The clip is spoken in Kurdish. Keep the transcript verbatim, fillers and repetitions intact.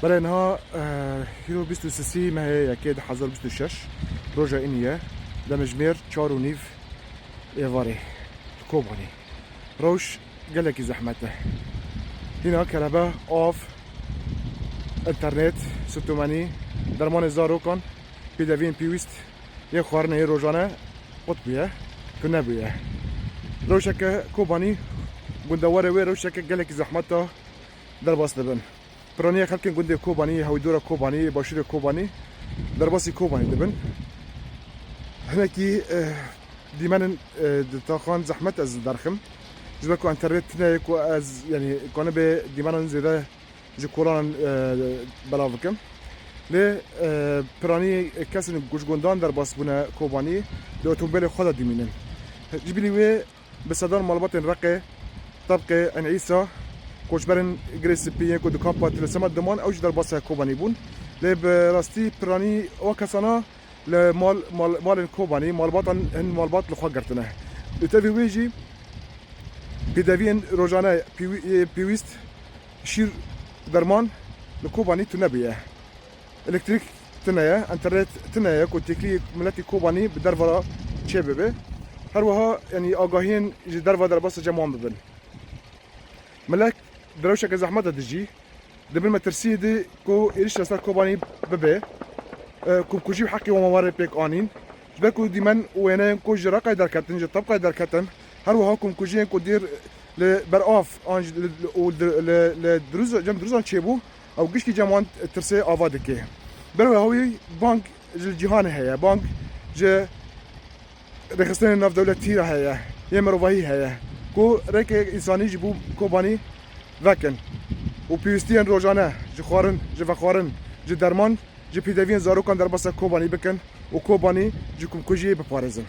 Belê niha, eh, îro bîst û sisî mehê yekê du hezar bîst û şeş, roja înî ye, demjimêr çar û nîv êvarê li Kobanî. Rewş gelekî zehmet e. Hîna kerebe, av, înternet, sitomenî, dermanê zarokan, pêdeviyên pêwîst yên xwarinê yê rojane qut bûye, tune bûye. Rewşeke Kobanî, gundewarê wê rewşeke gelekî zehmet e. Derbas dibin. Piraniya xelkên gundê Kobanî, hewîdora Kobanî, başûrê Kobanî, derbasî Kobanî dibin. Hinekî, eh, dîmenên, eh, di taxan zehmet ez derxim. Ji ber ku enternet tune ye ku ez, yanî, kanibe dîmenan zêde ji kolanan, eh, belav bikim. Lê, eh, piranî kesên ku ji gundan derbas bûne Kobanî, di otomobîlê xwe de dimînin. Ji bilî wê, bi sedan malbatên Reqê, Tebqê, Eyn Îsa, koçberên Girê Spî yên ku di kampa Tilê Semed diman, ew jî derbasa Kobanî bûn. Lê bi rastî piranî wan kesana li mal, mal, malên Kobanî, malbatan, hin malbat li xwe girtine. Li tevî wê jî pêdeviyên rojane pêwî-, pêwîst, şîr, derman li Kobanî tune bûye. Elektrîk tune ye, enternet tune ye ku têkilî miletî Kobanî bi derve re çêbibe. Her wiha, yanî, agahiyên ji derve derbasa cem wan bibin. Milek di rewşeke zehmet de dijî. Di bin metirsiyê de ku êrîş li ser Kobanî bibe, e, komkujî û heqê wan were pêk anîn. Ji ber ku dîmen û wêneyên ku ji Reqayê derketin, ji Tebqayê derketin, her wiha komkujiyên ku dêr li berav an jî li, li, û li, li, li dirûz-, cem dirûzan çêbû, ew giştî cem wan tirsê ava dike. Ber wê hewî bang ji cîhanê heye, bang ji rêxistinên navdewletî re heye, yê mirovahî heye, ku rêkê însanî ji bo Kobanî vekin û pêwîstiyên rojane ji xwarin, ji vexwarin, ji derman, ji pêdeviyên zarokan derbasa Kobanî bikin û Kobanî ji komkujiyê biparêzin.